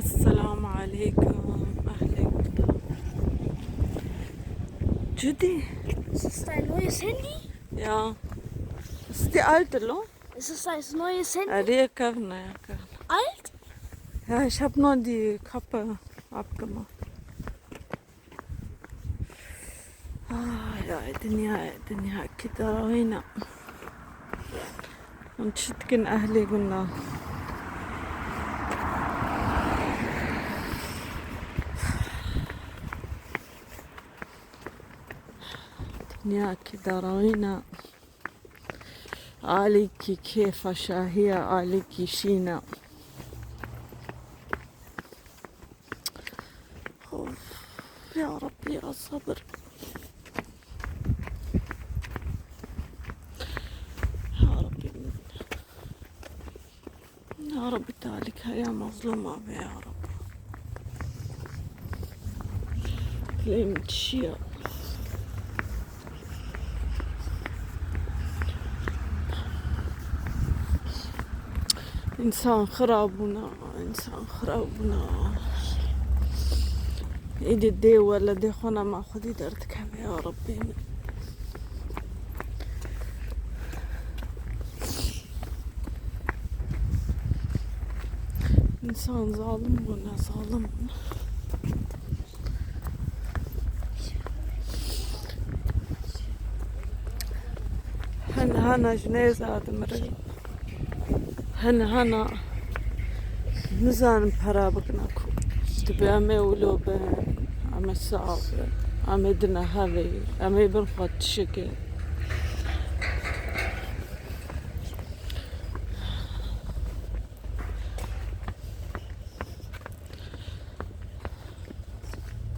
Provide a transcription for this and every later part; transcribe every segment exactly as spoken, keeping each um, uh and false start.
Selamu aleykum, ehlen. Cudi? Ist das dein neues Handy? Ja. Ist die alte, lo? Ist das dein neues Handy? Erê, kevna, ya, kevna. Alt? Ja, ich hab nur die Kappe abgemacht. Ay, ay, dinya, dinya ki darawîna. Hûn çi dikin ehlê gunda? Dinya ki darawîna. Alîkî kêfa şahiya, alîkî şîna. Of, ya Rabbi, ya sabir. Ya Rabbi. Ya Rabbi, talîk heya, mazlûma be, ya Rabbi. Dilê min dişiya. Însan xirab bûna, însan xirab bûna. Êdî dê weledê xwe nema xwedî derdikeve, ya Rebbê min. Însan zalim bûne, zalim. Hene hene ji nêza dimirin. Hene hene nizanin pera bikine ku. Dibe em ê wilo bin, em ê sax bin, em ê dine hevê, em ê bin xwe tişikê.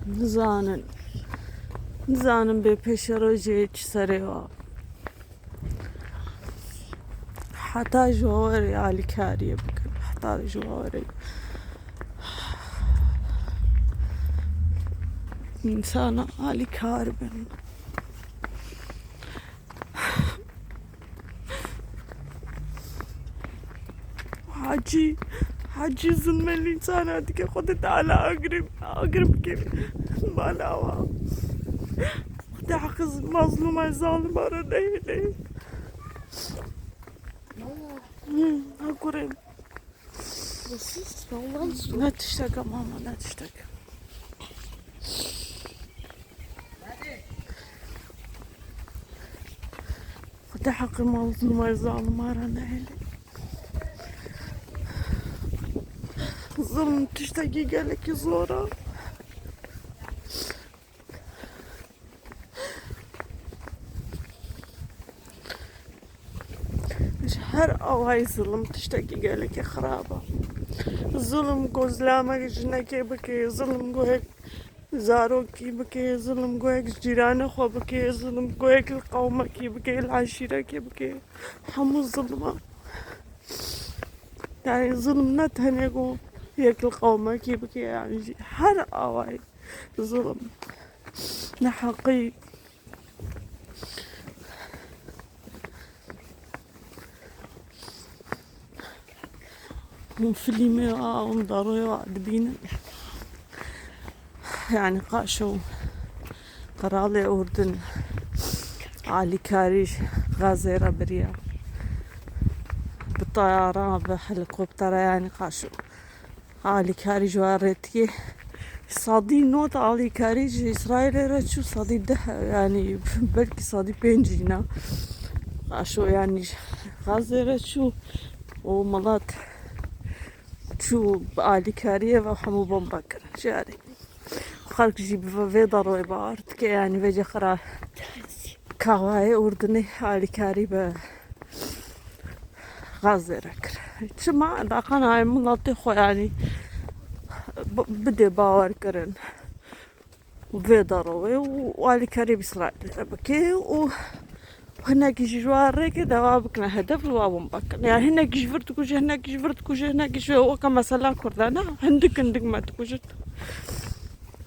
Nizanin. Nizanin bê pêşerojê çi serê wa. Heta ji we re alîkariyê bikin. Heta ji we re. Însana alîkar bin. Hacî, hacî zilmê li însana dike, Xwedê Teala agir, agir bike mala wa. Xwedê heqê mazlûma zalima re nehêle. Hmm, ha kurê. Ne tiştek e mama, ne tiştek. Xwedê heqê mazlûma zalima re nehêle. Zilm tiştekî gelekî zor e. Ji her awayî zilm tiştekî gelekî xirab e. Zilm ku zilamek jinekê bike, zilm ku yek zarokî bike, zilm ku yek ji cîranê xwe bike, zilm ku yek li qewmekî bike, li eşîrekê bike, hemû zilm e. Yani zilm ne tenê ku yek li qewmekî bike, yani jî her awayî zilm, neheqî. Hûn filmê wa, hûn daroyê wa dibînin. Yani qaşo qiralê Urdun alîkarî Gazê re biriya. Bi tayara, bi helikoptera, yani qaşo. Alîkarî ji we re tiyê. Sadî nod alîkarî ji Îsraîlê re çû, sadî deh, yanî belkî sadî pênc jî ne. Qaşo yanî ji Gazê re çû û milet çû bi alîkariyê ve hemû bombe kirin. Ji yarî xelk jî bi vê, vê daroyê bawer dike, yanî vê cixê re kawayê Urdunê alîkarî bi Gazê re kir. Çima? Daqana em miletê xwe, yanî bi-, bidê bawer kirin vê darowê û alîkarî bi Îsraîlê re bike û hinekî jî ji wan rêkê dewa bikine hedef li wa bombe kirin. Yani hinekî ji vir dikuje, hinekî ji vir dikuje, hinekî ji weke mesela Kurdan e, hindik hindik me dikujin.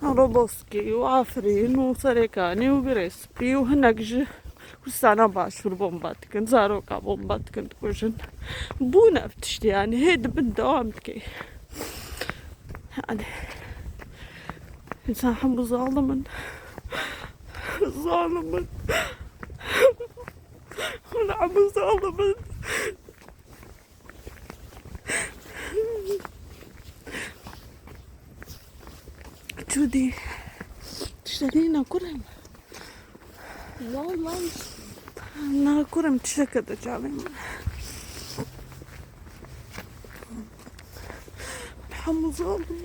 Roboskî û Efrîn û Serêkanî û Girê Spî û hinek ji Kurdistana Başûr bomba dikin, zaroka bomba dikin, dikujin. Bûne ev tiştî, yanî hê dibin dewam dike. Yani, insan hemû zalim in. Zalim in. Hûn hemû zalim in. Cûdî, tiştekî nakurim. Vallahi. Nakurim, tişteke de çavê min. Hemû zalim.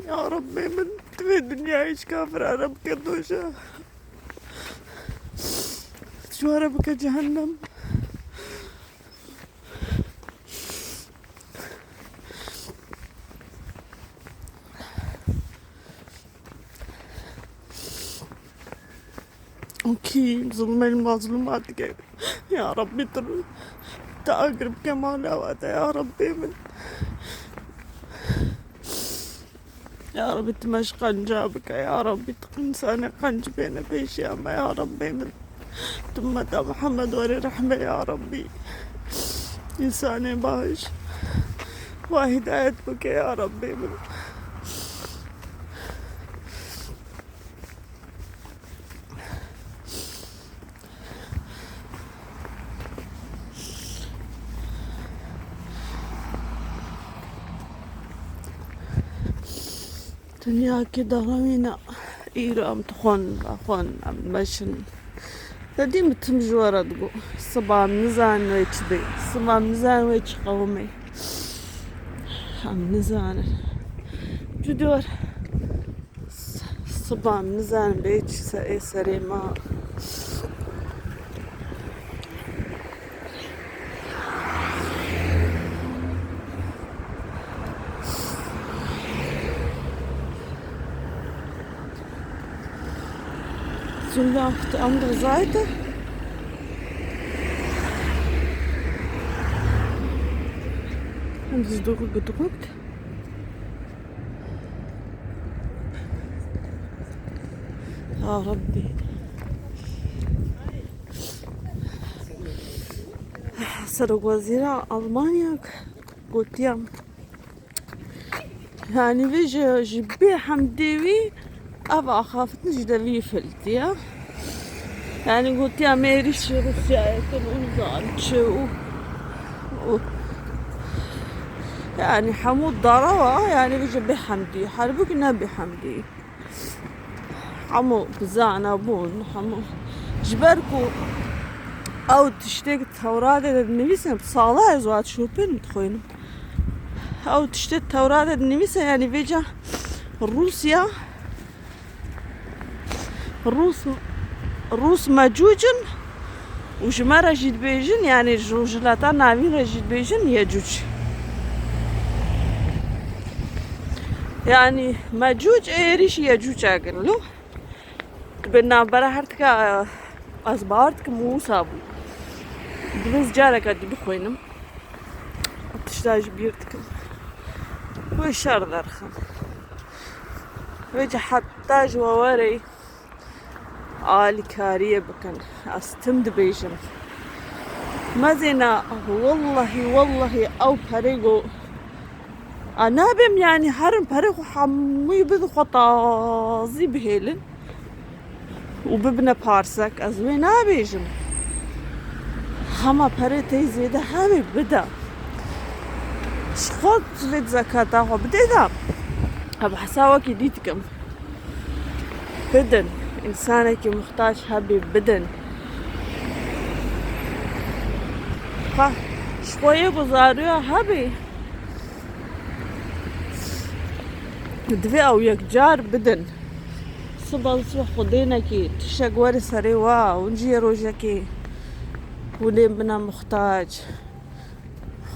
Ya Rabbê min, tu vê dinyayê ji kafira re bike doja. Ji we re bike cehennem. Û kî zulmê li mazlûma dike? Ya Rabbî, tu, tu agir bike mala we de, ya Rabbî min. Ya Rabbî, tu me ji qenca bike, ya Rabbî, tu însanê qenc bêne pêşiya me, ya Rabbî min. Tu ummeta Muhammed werê rehmê, ya Rabbî. Însanê baş, wa hidayet bike, ya Rabbî min. Dinyakê derewîne, îro em dixwin, vexwin, em dimeşin. Te dî min tim ji we re digot. Siba em nizanin wê çi bê. Siba em nizanin wê çi qewimê. Em nizanin. Cûdî were. S-, siba em nizanin bê çi se-, ê serê me. Sind wir auf der anderen Seite. Haben sie durchgedrückt? Ya Rabbi. Serokwezîra Almanya gotiya, yanî vê ji, ji bê hemdê wî ev axaftin ji devî filtiye. Yanî gotiya me êrîşî Rûsyayê kir û zan çi û, û yanî hemû derewa, yanî vê ji bê hemdî, halbûkî ne bê hemdî. Hemû bizana bûn, hemû. Ji ber ku ew tiştê Tewratê de dinivîse, sala ez wan şopên dixwînim. Ew tiştê Tewratê dinivîse, yanî vêca Rûsya, Rûs, Rûs mecûc in û ji me re jî dibêjin, yanî ji Rojhilata Navîn re jî dibêjin Yecûc. Yanî mecûc êrîşî Yecûc e gelo. Di bin navbera her tika, ez bawer dikim wisa bû. Divê ez careke dî bixwînim. Tişta ji bîr dikim. Wê şer derxin. Vêca heta ji we werê alîkariyê bikin. Ez tim dibêjim. Mezêna, wellehî, wellehî ew perê ku a nabêm, yanî herin perê xwe hemûyî bidin xwe tazî bihêlin û bibine parsek. Ez wê nabêjim. Hema perê tê zêde hebe bide. Ji xwe divê zekata xwe bidê de. Em hesa wekî dî dikim. Bidin. Însanekî muhtac hebê bidin. Xwe, ji xwe yê ku zaroya hebê, divê ew yekcar bidin. Siba li sibeh Xwedênekî tiştek were serê we, hûn jî yê rojekê hûn ê bine muhtac.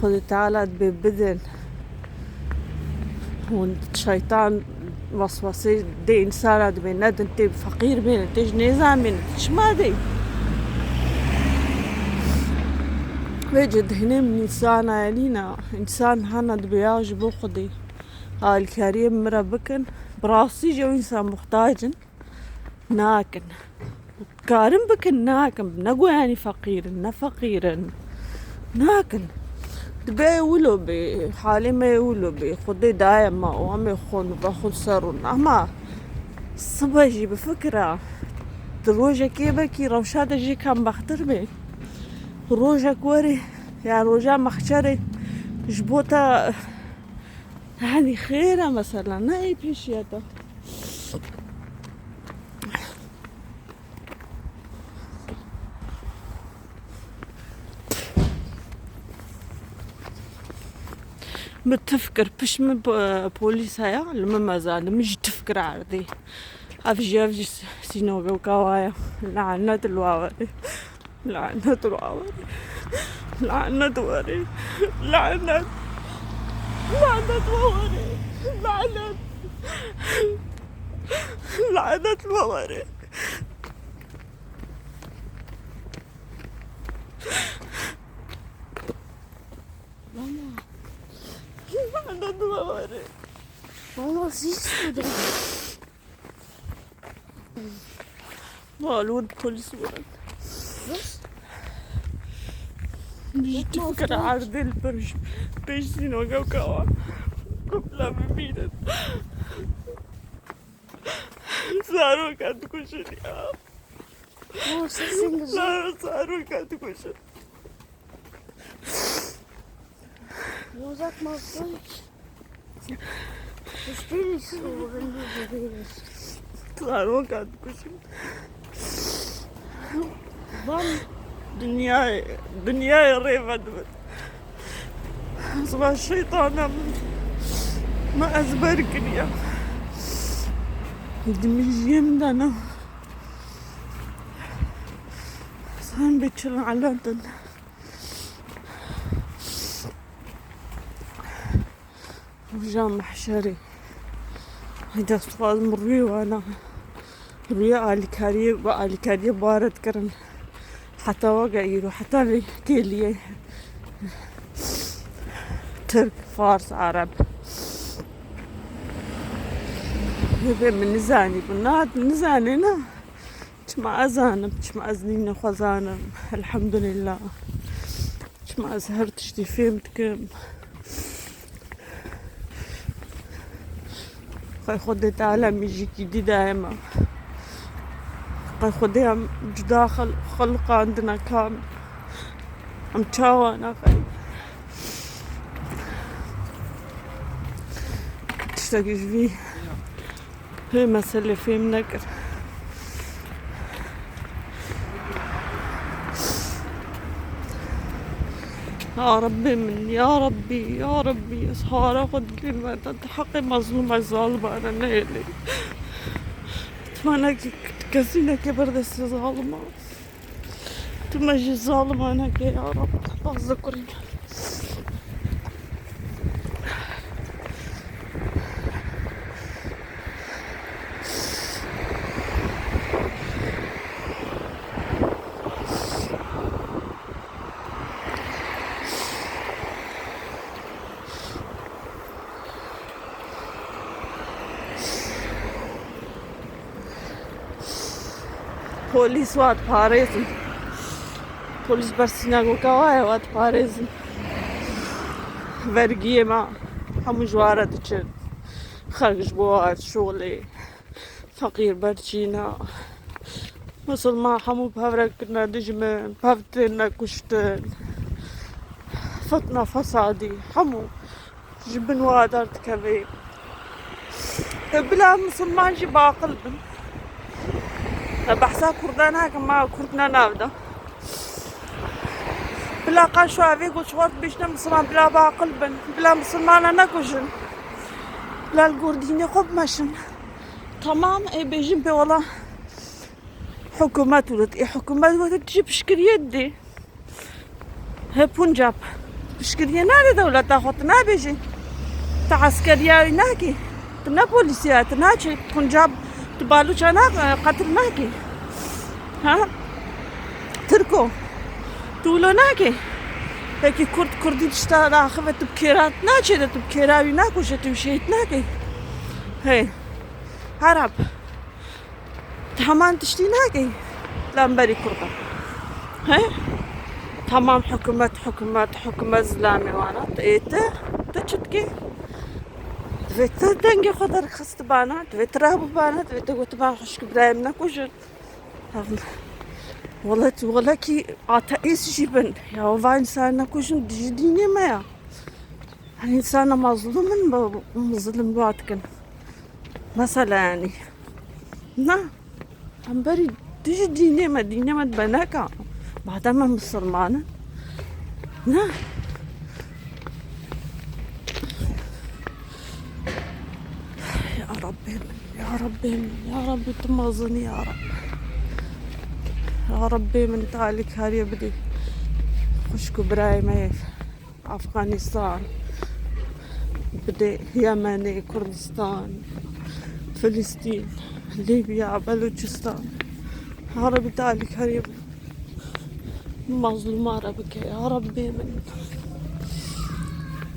Xwedê Teala dibê bidin. Hûn şeytan weswesê dê însana dibê nedin, tê feqîr bêne, tê ji nêzan bêne, tê çima dê? Vê cê dihinê min însana elîna, însan hana dibê ya ji bo Xwedê alîkariyê min re bikin. Bi rastî jî ew însan muhtac in. Nakin. Dikarin bikin, nakin. Ne goyanî feqîr in, ne feqîr in. Nakin. Dibe wilo bê, halê me yê wilo bê. Xwedê daye me û em ê xwe li vexwe ser rûn. Ama sibe jî bifikira, di rojekê belkî rewşa te jê kembextir bê. Rojek werê, ya roja mehşerê ji bo te, yanî xêr e mesela, ne ê pêşiya te. Min tif kir, pişt min po-, polîs heya, li min mezan, li min jî tif kir erdê. Ev jî, ev jî s-, sînoge û kawa ye. Lanet li wa were. Lanet li wa were. Lanet were. Lanet. Lanet wa were. Lanet. Lanet wa were. Mama. Lanet wa were. Mama, siz şurada. Malûn polis werin. Ji tu fikir erdê li pêş, pêş sînoge û kawa. Ku bila bibînin. Zaroka dikujin ya. Zaro-, zaroka dikujin. Mozak mazlum. Hiçbir sorun değil. Zaroka dikujin. Van. Dinyayê, dinyayê rê vedibin. Ez va şeytana min, me ezber kiriye. Di mijiyê min de ne. Sen bê çil elentin. Roja mehşerê. Ay dest dixwazim rûyê wana. Rûyê alîkariyê, bi alîkariyê bare dikirin. Heta weke îro, heta vê kêliyê. Tirk, Fars, Ereb. Hê vê min nizanî, bi na nizanê na. Çima ez zanim, çima ez dînê xwe zanim. Elhamdulillah. Çima ez her tiştî fêm dikim. Xwey Xwedê Teala mijîkî dî daye me. Xwey Xwedê em cuda xel-, xeliqandine kam. Em çawa naxeyî. Tiştekî ji vî Hê meselê fêm nekir. Ya Rabbê min, ya Rabbî, ya Rabbî, ez hara xwe dikêm we te, di heqê mezlûm e, zalima re neyê lê. Tu me nekî kesî neke ber destê zalima. Tu me ji zaliman neke ya Rab. Bazı kurî. Polîs wa diparêzin. Polîs ber sînagoga wa ye, wa diparêzin. Vergiyê me hemû ji wa re diçin. Xelk ji bo wa şolê. Feqîr berçîna. Misilman hemû bi hev re kirine dijmin, bi hev têne kuştin. Fitne fesadî, hemû ji bin wa derdikeve. E, bila misilman jî baqil bin. E, behsa Kurda nakim, ma Kurd ne nav de. Bila qeş û evê ku ji xwe dibêjine misilman, bila baqil bin. Bila misilmana nekujin. Bila li gor dînê xwe bimeşin. Tamam, ê bêjin pê wela hikûmet wilo, ê hikûmet wilo tu jî piştgiriyê didê. He Puncab, piştgiriyê nade dewleta xwe, tu nabêjî. Tu eskeriya wî nakî. Tu ne polîsiya, tu naçî. Puncab, tu Balûça na, qetil nakî. Ha? Tirko, tu wilo nakî. Pekî Kurd, Kurdî tişta daxive, tu bi kêra naçê de, tu bi kêra wî nakuje, tu wî şehîd nakî. Hey, Arab. Tu heman tiştî nakî. Em berî Kurdan. He? Tamam, hikûmet, hikûmet, hikûmet zilamê wana. Ê te, te çi dikê? Divê te dengê xwe derxistibana, divê te rabûbana, divê te gotibana xwişk birayê min nekujin. Wele, wele kî ateîst jî bin. Ya va însan nekujin, dijî dînê me ya. Her însana mazlûm in, bi, bi zilim wa dikin. Mesela yanî. Na. Em berî dijî dînê me, dînê me dibe neka. Madem em misilman in. Na. Ya Rabbê min, ya Rabbê min, ya Rabbê tu mezin î ya Rabbê. Ya Rabbê min tu alîkariyê bidê xwişk û birayê me yê Afganîstan, bidê Yemenê, Kurdistan, Filistîn, Lîbya, Belûçistan. Ya Rabbê tu alîkariyê bidê. Mazlûma re bike ya Rabbê min.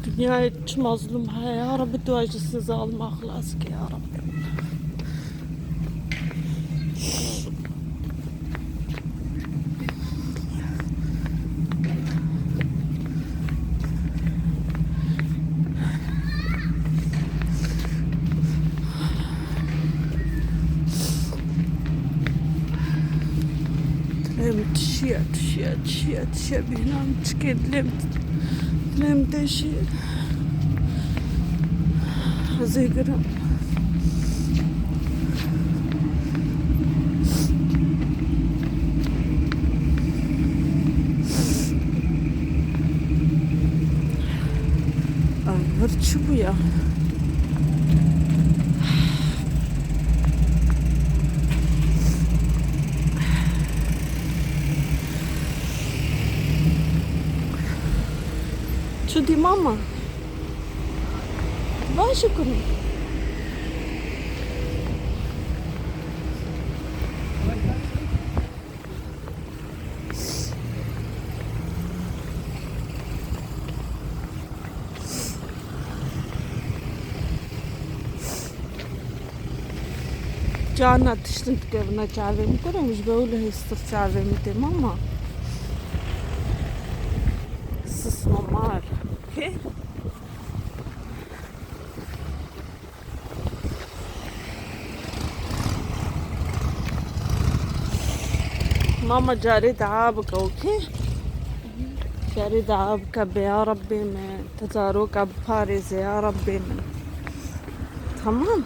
Dinyayê çi mazlûm heye ya Rabbê, tu ji sê zalima xilas ke ya Rabbê min. Dilê min tişiye, tişiye, tişiye, tişiye bîna min çikê dilê min, dilê min têşiye. Ez ê girim. Ev vir çi bû ya? Çi dî mama? Baş e kurê. Carna tiştin dikevine çavê min, kurê min ji ber wilo hêstir çavê min tê mama. Sisma mar. Kê? Mama carê dua bike, okey? Carê dua bike bê ya Rabbê min, te zaroka biparêze ya Rabbê min. Tamam.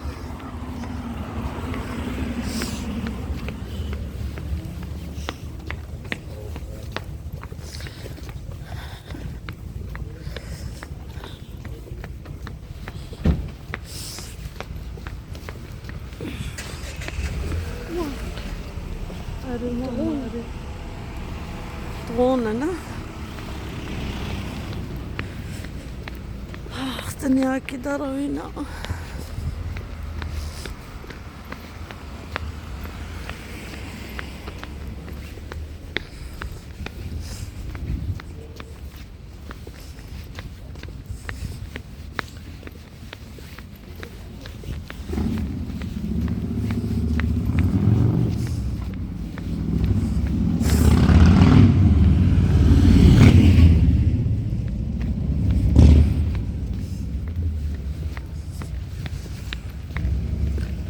Erê mama, erê. Dixwone ne? Ax, dinyakî derewîna.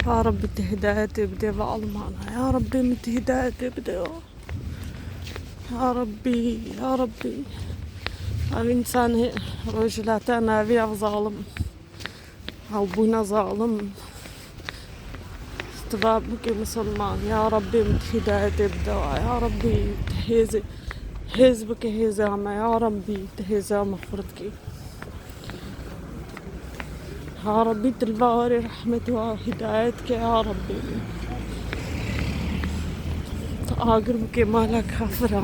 Ya Rabbî, tu hidayetê bidê ve Almana. Ya Rabbî, min tu hidayetê bidê ve. Ya Rabbî, ya Rabbî. Ev însan hê rojhilata navî ev zalim. Ew bûne zalim. Tu va bike misilman. Ya Rabbî, min tu hîdayetê bide wa. Ya Rabbî, tu hêzê, hêz bike hêza me. Ya Rabbî, tu hêza me xurt kî. Ya Rabbî, tu li va warê rehmet û hidayet ke, ya Rabbî. Tu agir bike mala kafira.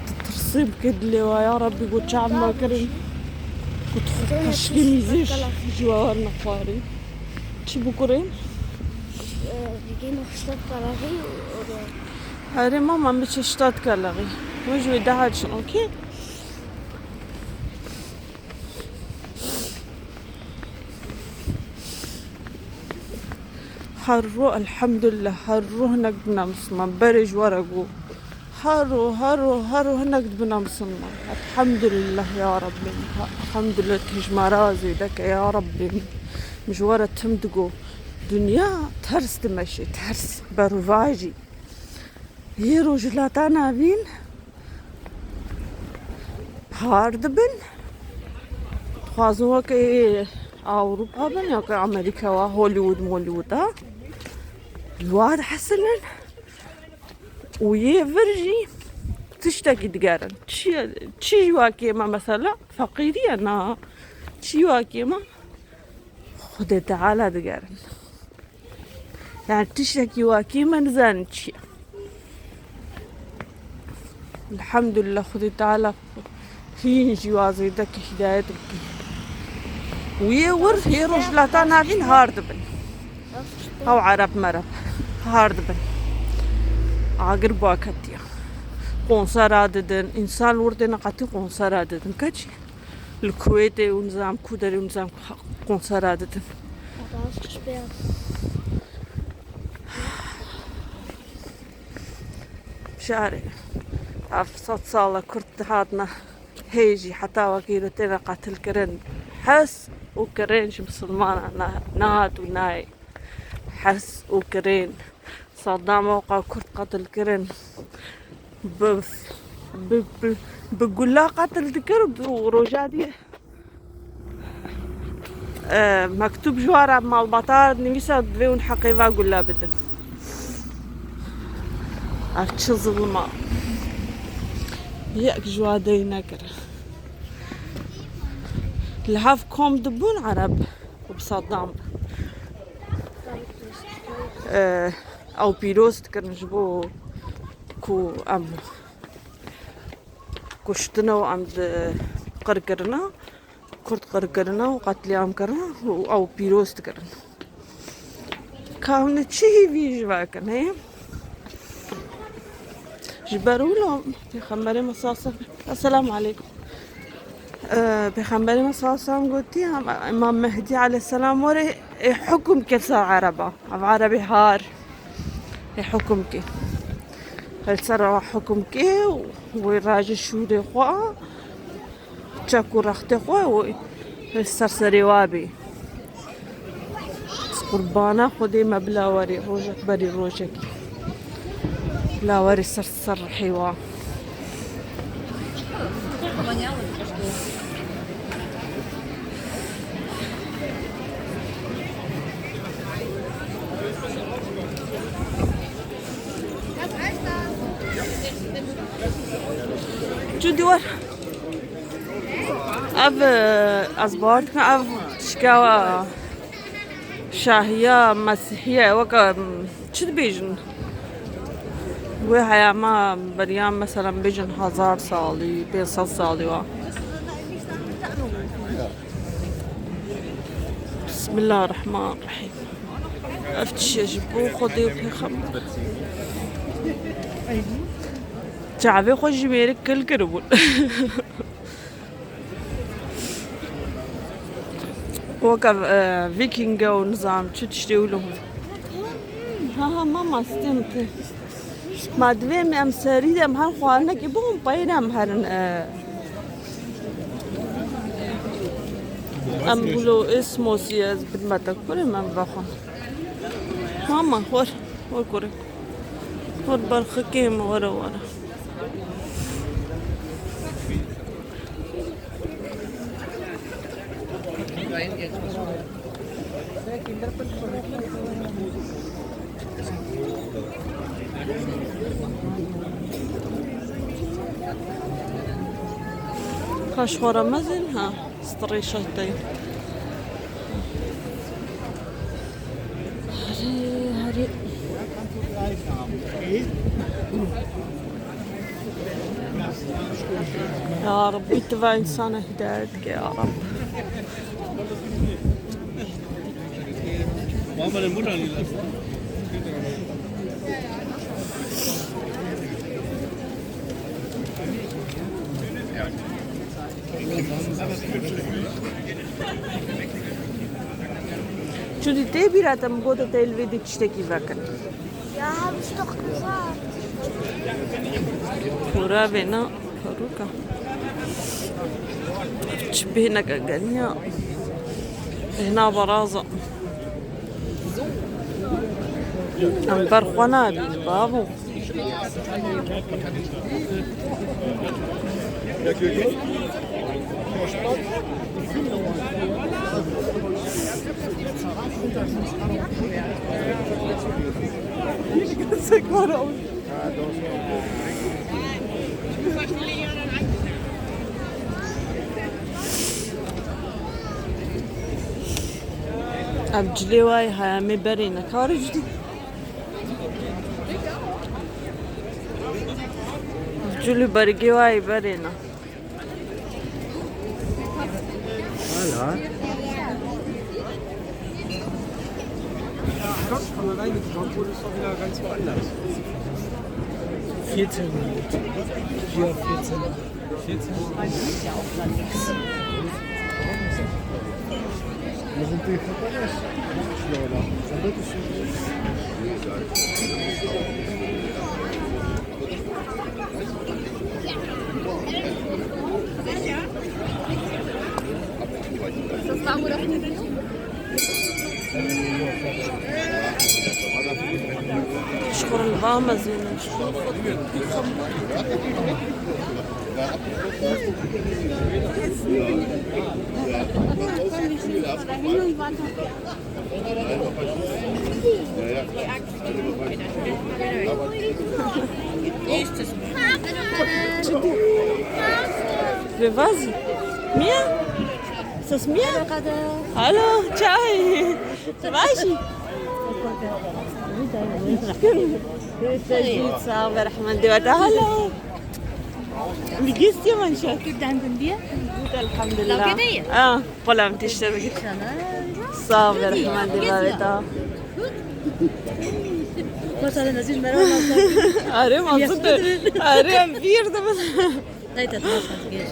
Tu tirsê bike dilê wa, ya Rabbî, ku çav me kirin. Ku tu xwe peşkê mîzêş ji we werine xwarî. Çi bikurê? Digê me hişta qelexî. Erê mama, min çi hişta qelexî. Min ji wê daha çin, okey? Her ro elhamdulillah, her ro hinek dibina misilman. Berê ji we re got. Her ro, her ro, her ro hinek dibina misilman. Elhamdulillah ya Rabbî. Elhamdulillah tu ji me re zêde ke ya Rabbî. Min ji we re tim digot. Dinya ters dimeşe, ters. Berovajî. Yê Rojhilata Navîn har dibin. Dixwazin weke Ewropa bin, ya ke Amerîka wa Hollywood, Mollywood a. Li wa dihesinin. Û yê vir jî tiştekî digerin. Çi, çi ji wa kêm e mesela? Feqîrî ye na. Çi ji wa kêm e? Xwedê Teala digerin. Yani tiştekî wa kêm e nizanin çi ye. Elhamdulillah Xwedê Teala hîn jî wa zêde ke hidayet bike. Û yê wir, yê Rojhilata Navîn har dibin. Ew Ereb mereb har dibin. Agir bua ketiye. Konsera didin. Însan wir têne qetî konsera didin. Keçî? Li Kuwêtê û nizam ku derê û nizam ku konsera didin. Şarê ev sed sal e Kurd dihatine hê jî heta wekî de têne qetilkirin. Hes û kirin ji misilmanan ne-, nehat û nayê. Hes û kirin. Saddam oqa Kurd qetil kirin. Bi, bi, bi, bi gula qetil dikir û roja dî, e, mektûb ji wan re malbata nivîsa divê hûn heqê va gula bidin. Ev çi zilma. Yek ji wan dey nekir. Li hev kom dibûn Ereb û bi Saddam. E, ew pîroz dikirin ji bo ku em kuştine û em di qir kirine, Kurd qir kirine û qetlîam kirine û ew pîroz dikirin. Ka hûn çi hîvî ji ve kin, hê? Ji ber wilo Pêxemberê me sallallahu aleyhi ve sellem, Esselamu aleykum. Ee, Pêxemberê me sallallahu aleyhi ve sellem gotiye, Îmam Mehdî aleyhisselam were, ê hukum ke ser Ereba. Ev Erebê har ê hukum ke. Li ser ewa hukum ke û wê raje şûrê xwe. Çek û rextê xwe û ser serê wa bê. Qurbana Xwedê me bila werê rojek berî rojekî. Bila werê ser ser rihê wa. Cûdî wer. Ev, e, ez bawer dikim, ev tişka şahiya, mesîhiya, weke, em, çi dibêjin? Wê heya me beriya, mesela, bêjin hezar salî, pênc sed salî wa. Bismillahirrahmanirrahîm. Ev çi ye ji bo Xwedê û Pêxember? Çavê xwe ji mêrik kil kiribûn. Weke, e, Vîkînge û nizam çi tiştê wilo. Ha, ha, mama, stem te. Ma divê em, em serî de em her xwarinekê bixwin, peyre em herin, e, em wilo êsmosî ez bidime te kurê me em vexwin. Mama, xwar, xwar kurê. Xwar berxikê me, were, were. Kaş xora mezin ha, strê şehtey. Herê, herê. Ya Rabbi, tu va insana hidayet ke, ya Rabbi. Tu dî tê bîra te min gote tê li vê dî tiştekî vekin. Ya, hemşire kızar. Pûra vêna perûka. Çi bêhneke geniya. Bêhna beraza. Em ber xwe nabîn, bavo. Ev cilê wayê heyamê berê ne. Karê cidî. Cülü bergê wayê berê ne. Hala. Vierzehn Minuten. Hier vierzehn. Şukur li ba mezin. Vê vazî. Mia? Sos mia? Alo, çay. Başî. Sağ ol, Rahman, de wata. Alo. Wie geht's dir, mein Schatz? Gut, danke, dir? Gut, elhamdülillah. Danke dir. Ah, polam tişte bigit. Sana. Sağ ol, Rahman, de wata. Maşallah, Nazîr, merhaba. Arê, mazlum. Arê, em vîr de. Neyse, tamam, hadi geç.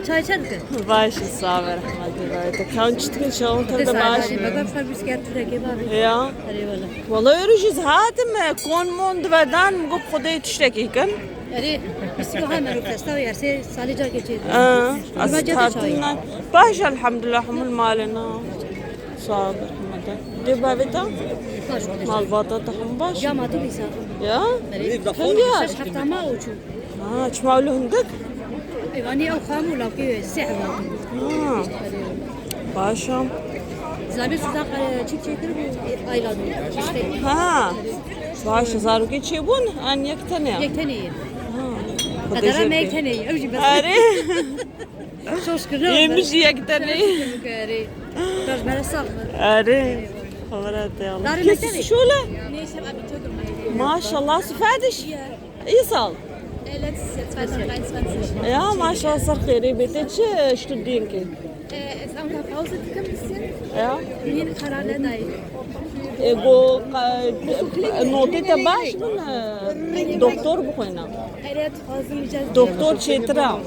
Çay içer misin? Baş, sağ ol, rahmetli. Te kan çıktı, inşallah, tabii de baş. Baba, sen biz gel, tu da gel abi. Ya. Eyvallah. Vallahi yürüyüşüz, hatim, kon mon dvedan, gup xudê tiştekî kin. Erê, biz bu hemen o festa, ya se, salih can geçeydi. Ha, az çay. Baş, elhamdülillah, humul malena. Sağ ol, rahmetli. De bavê te? Baş, baş. Malbata te hum baş? Ya, ma tu bisa. Ya? Erê, hindiyar. Şeş hefta ma uçu. Ha, çima wilo hindik? Evanî ew xam û lawkê wê sê hezar. Ha. Baş e. Zabê suda, e, çî çêkir bû, e, ayla dû. İşte. Ha. Baş e, zarokê çêbûn, an yek tenê ye? Yek tenê ye. Ha. Qedera me yek tenê ye, ew jî bes. Erê. Çok şükür. Yemiş yek tenê. Erê. Biraz bere sağ mı? Erê. Xebera te ya. Darê mektebê? Şöyle. Neyse, abi, çok. Maşallah, sifediş. İyi sağ ol. Letztes Jahr, zweitausenddreiundzwanzig. Ya, maşallah, ser xêrê bê. Te çi studiyên kê? Ee, es anka Pause gekommen bisschen. Ya. Yeni karar nedayı. E, go, ka-, notê te baş bin, e, doktor bixwîne. Evet, fazla mücadele. Doktor çêtir e.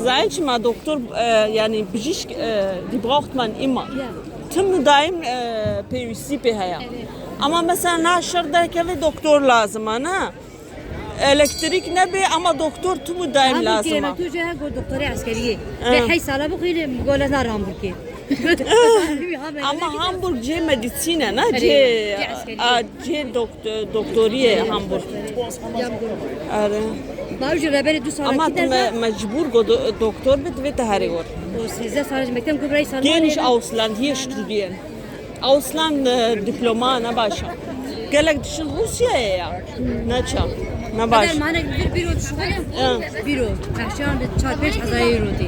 Zaten çima doktor, e, yani bijîşk, e, die braucht man immer. Ya. Tim daim, e, pêwîstî pê heye. Evet. Ama mesela na şer derkeve doktor lazim e, ne? Elektrîk nebe ama doktor tu mu daim lazim e. Hamburgê me tu jê go doktorê eskeriyê. Ve hey sala bixwîne gola na Hamburgê. Ama Hamburg cê medîsîne ne, cê, a, cê dokt-, doktoriyê Hamburg. Are. Ma ew jî reberê du sala. Ama tu me-, mecbur go do-, doktor bit ve te herê gor. O sêzdeh sala ji mekteb ku birayî sala. Geniş Ausland hier studieren. Ausland, e, diploma ne baş e. Gelek dişin Rûsyayê ya. Ne ça. Ne baş. Kader manek bir bîro dişuxulin. Bîro. Behşan bi çar pênc hezar euro tê.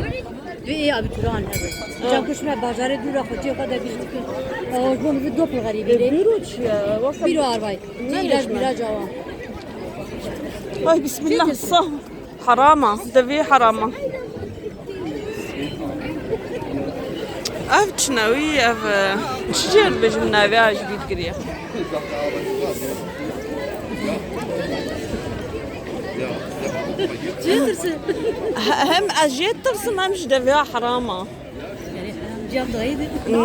Ve ê abituran hebe. Can kuşme bajarê dûra xwe çê xwe de bîst dikin. Ji bo min dopil xerîbî lê. Bîro çi ye? Bîro arbay. Tîra bîra cawa. Ay bismillah. Sağ ol. Herama, devê herama. Ev çi newî, ev, e, çi jê dibêjim, navê a ji bîr kiriye. Jê tirsim. He-, hem ez jê tirsim, hem ji devê herama.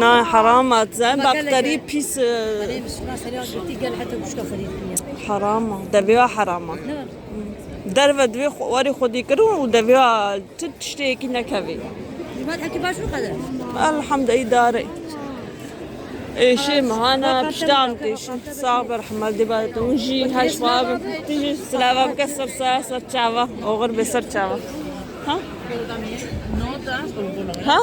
Na, heram e. Zen bakterî pîs, e, Heram e. Devê wa heram e. Derve divê xwe, warê xwedî kirin û devê wa tu tiştê yekî nekevê. Elhamdulillah, îdare. Êşê mihana piştan tê, şin sax be, rehmet dê ba te. Hûn jî her ji xwe bin. Tu jî silava bike ser sa-, ser çava. Oxir be ser çava. Ha? Ha?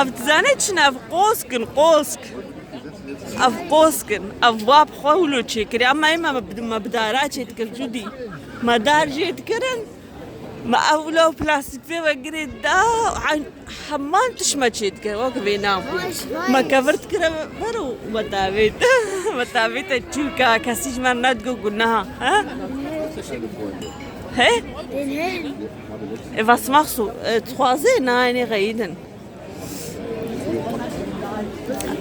Ev dizane çi ne? Ev qosk in, qosk. Ev qosk in. Ev wa bi xwe wilo çêkirî. Ama ê me, me bi dara çêdikir, Cudî. Me dar jê dikirin. Me ew wilo plastik pê ve girê da. Heman tişt me çêdikir. Wek vêna. Me kevir dikire ber û me tavêt. Me tavêt e çûka. Kesî ji me re nedigo guneha. He? He? Ê, va smax su, e, dixwazê nayênê xeyidin.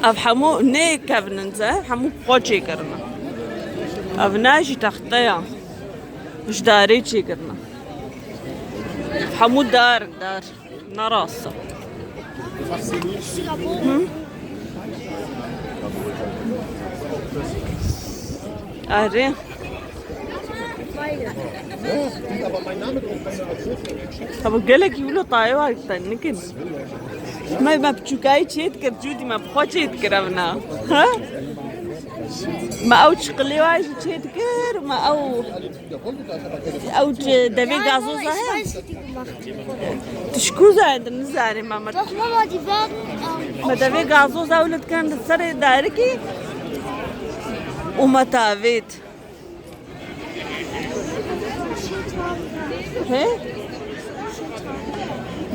Ev hemû nêkevnin ze, hemû bi xwe çêkirine. Ev ne jî texte ya. Ji darê çêkirine. Ev hemû dar in, dar. Ne rast e. Hı? Erê. Heba gelekî wilo tayê wa te nikin. Me, me piçûkayî çê dikir, Cûdî me bi xwe çê dikir evna. Ha? Me ew çiqilê wa jî çê dikir, me ew, ew devê gazoza he. Tu ji ku zayê, tu nizanî, me mir. Doch, Mama, die werden, ähm, Me devê gazoza wilo dikin li serê darikî û me tavêt. He?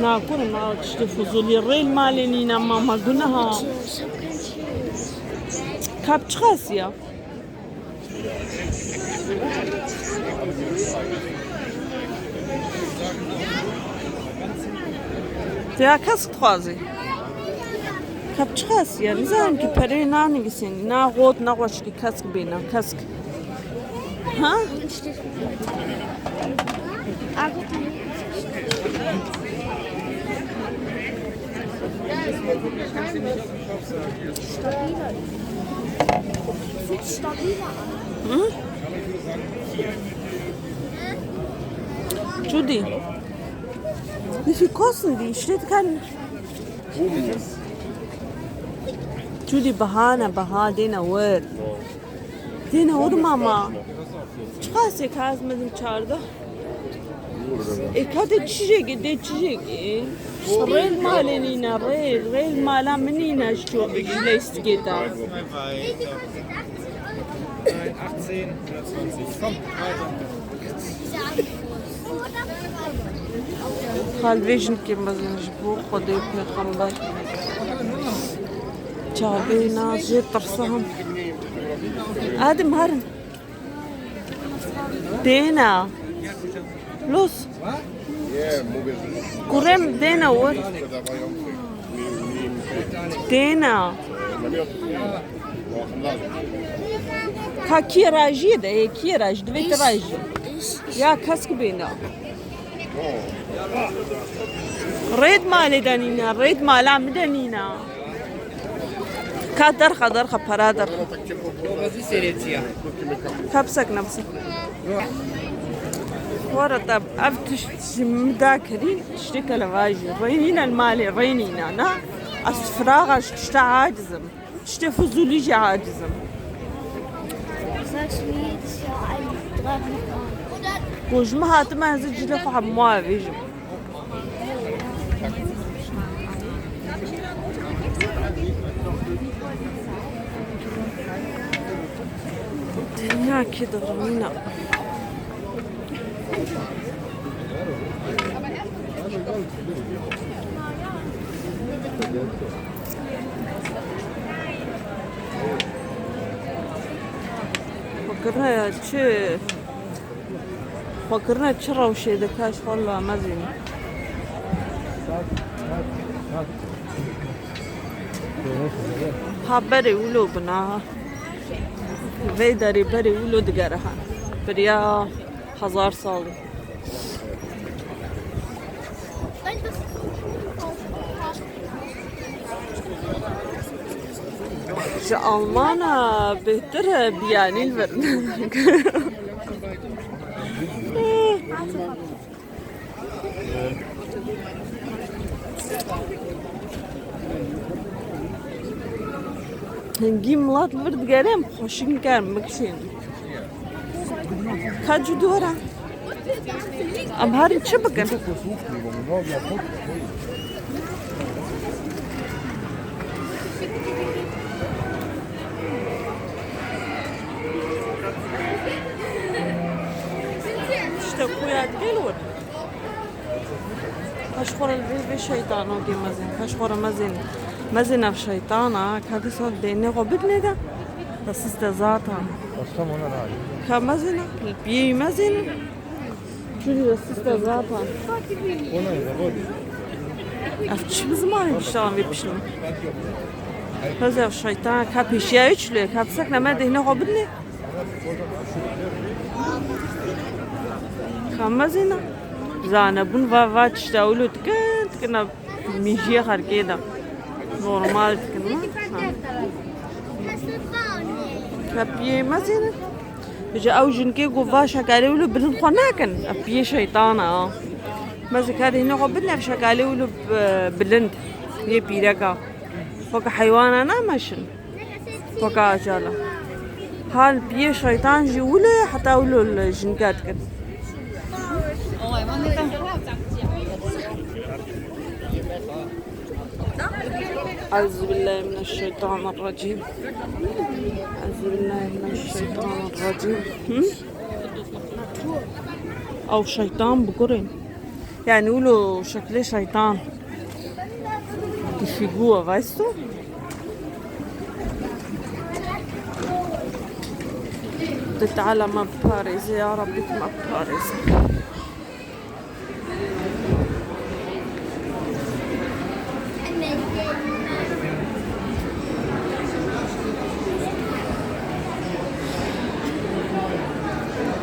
Na, kurim, na, tiştê fuzulî. Rêl malê nîne, mama, guneha. Kap çiqas ya? Ya kesk dixwazî. Kap çiqas ya? Nizanim ki perê nanivîsîn. Na xot, na xweşkî. Kesk bêne, kesk. Ha? Hı? Cudî. Wie viel kosten die? Steht kein. Cudî, biha ne, biha dêne wir. Dêne wir mama. Çiqasê ka ez medim çardeh? Ê ka dê çijekê, dê çijekê. Rêl malê nîne, rêl, rêl mala min nîne ji ço-, ji leysikê te. Achtzehn, hundertzwanzig. Komm, weiter. Xal vê jinikê mezin ji bo Xwedê û Pêxember. Çavê nas jê tirsim. Hadi herin. Dêne. Los. Kurem dêne wir. Dêne. Ka kî rajî de, ê kî raj, divê tu rajî. Ya kesk bêne. Rêd malê de nîne, rêd mala min de nîne. Ka derxe, derxe, pera derxe. Ka bisek nebise. Were te ev tişt ji min da kirî, tiştê kelevajî. Rênîne li malê, rênîne, na? Ez firaxa ji tişta aciz im. Tiştê fizûlî jî aciz im. Sagst du mir jedes Jahr ein Dreck? Ku ji min hatime ez ê cilê xwe hemû avêjim. Dinya kî dirimîne. Xwekirine çi, xwekirine çi rewşê dike, ji xwe li me zî. Ha berê wilo bina. Vê derê berê wilo digere ha. Biriya hezar salî. Ji Almana bêhtir e, biyanîn vir. Hingî milat li vir digere, em xweşik ker bikişên. Ka cû dû were. Em herin çi bikin? Tiştek xuya dike li wir. Ka ji xwe re li vê, vê şeytana gê mezin. Ka ji xwe re mezin. Mezin ev şeytana. Ka dîsa deynê xwe bidinê de. Ka siste zata. Ka mezin e. Li piyê wî mezin. Çû dîsa siste zata. Ev çi bi zimanê diştan vê piştin. Ka ev şeytana. Ka pêşiya wî çi lê. Ka dîsa ne me deynê xwe bidinê. Ka mezin e. Zane bûn va, va tişta wilo dikin, dikin a mîjiyê xerkê de. Normal dikin, ha? Ha. Ka piyê mezin e. Ji ew jinkê ku va şekalê wilo bilind xwe nakin. Ev piyê şeytan e, ha. Mezin ka dihne xwe bidin ev şekalê wilo bi-, bilind. Yê pîreka. Xwe ke heywana nameşin. Weka acala. Hal piyê şeytan jî wilo ye, heta wilo li jinka dikin. Euzubillahimineşşeytanirracim. Euzubillahimineşşeytanirracim. Hı? Ew şeytan bigurin. Yani wilo şeklê şeytan. Die Figur, weißt du? Di Teala me biparêze, ya Rabbî, tu me biparêze.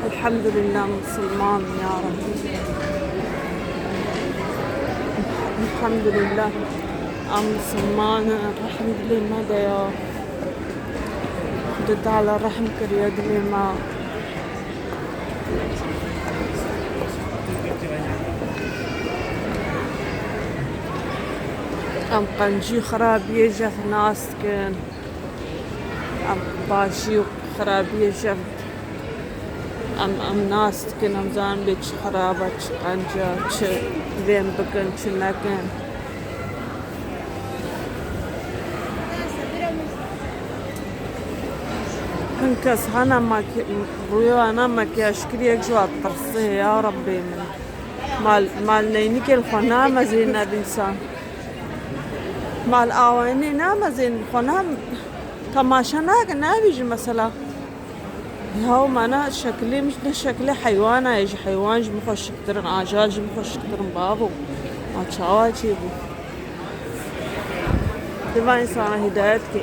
Elhamdülillah, Müslüman ya Rabbi. Elhamdülillah, em Müslüman, elhamdülillah me de ya. Xwedê Teala rehm kiriye dilê me. Em qencî xirabiyê jev nas dikin. Em başî û xirabiyê jev, em, em nas dikin, em zanin bê çi xirab e, çi qenc e, çi lêm bikin, çi nekin. Hin kes hene maki-, rûya wana makiyajkirî yek ji wan tirsê, ya Rebbê min. Mal, mal neynikê li xwe namezînin ev însan. Mal awenê namezînin, xwe nam-, temaşe nakin, nabîjin mesela. Ya mana şeklê min ne şeklê heywana ye, ji heywan jî min xweşiktir in, ajal jî min xweşiktir in, bavo. Ma çawa çêbû? Dê va însana hidayet kê.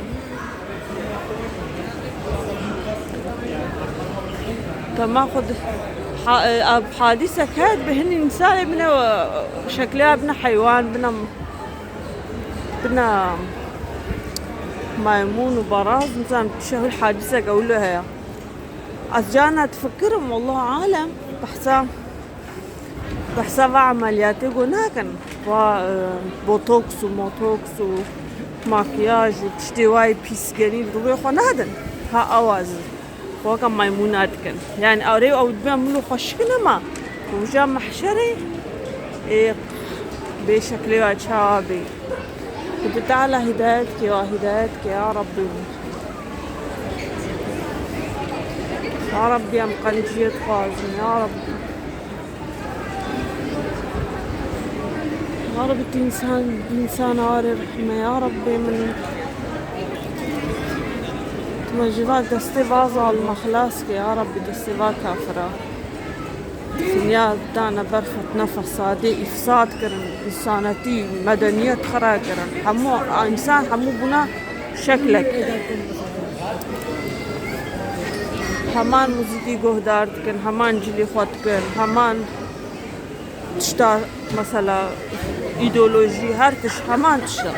Tema xwe di-, ha-, e, ab-, hadîsek heye, bi hin însanê bine, e, şekliya bine heywan, bine, bine maymûn û baraz, nizanim, şehul hadîsek ewlo heye. Ez carna difikirim, wallahu alem, behsa Behsa va emeliyatê ku nakin, va, e, botoks û motoks û makyaj û tiştê wayê pîsgenî li rûyê xwe nadin. Ha ew ez xwe weke maymûna dikin. Yani erê ew dibe min û xweşik nema. Roja mehşerê ê bê şeklê wa çawa bê. Xwedê Teala hidayet ke, wa hidayet ke, ya Rabbî. Ya Rabbî, em qenciyê dixwazin, ya Rabbî. Ya Rabbî, tu însan, însan arê rehme, ya Rabbê min. Tu me ji va destê va zalima xilas ke, ya Rabbî, destê va kafira. Dinya dane ber fitne, fesadê, îfsad kirin, însanetî, medeniyet xira kirin. Hemû, însan hemû bûna şeklek. Heman muzîkî guhdar dikin, heman cilî xwe dikin, heman tişta, mesela, îdeolojî, her tişt, heman tişta.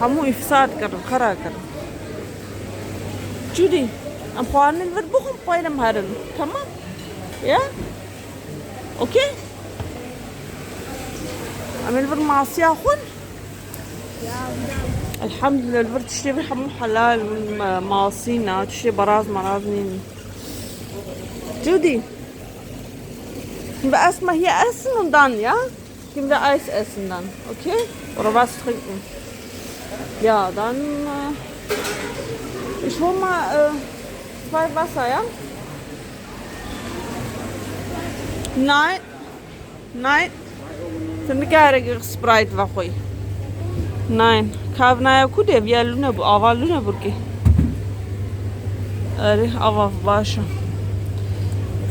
Hemû îfsad kirin, xera kirin. Judy, em xwarinê li vir bixwin, payî em herin. Tamam? Ya? Okey? Em ê li vir masiya xwin? Elhamdülillah, li vir tiştê vir hemû helal, ma-, masî ne, tiştê baraz maraz nîn. Judy, wir erstmal hier essen und dann, ja? Gehen wir Eis essen dann, okay? Oder was trinken? Ja, dann, äh, ich hol mal, äh, zwei Wasser, ja? Nein. Nein. Tu nikarî Sprite vexwî. Nein. Kavnaya ku de viya Lüneburg, ava Lüneburgê. Erê, ava baş e.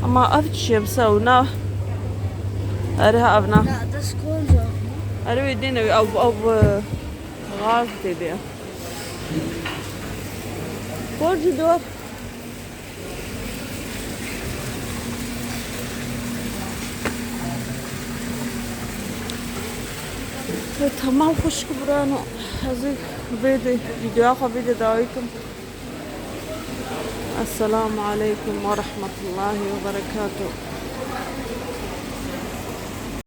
Ama ev çi ye, bi sewna? Erê, ha, ev na. Ja, das ist Kohlensäure. Erê, wê dêne, wê ev, ev, e, gaz tê de. Borcu dor. Ve tamam, xwişk birano. Ez ê vê de, vîdeoya xwe vê de dawî kim. Esselamu aleykum ve rahmetullahi ve berekatuh.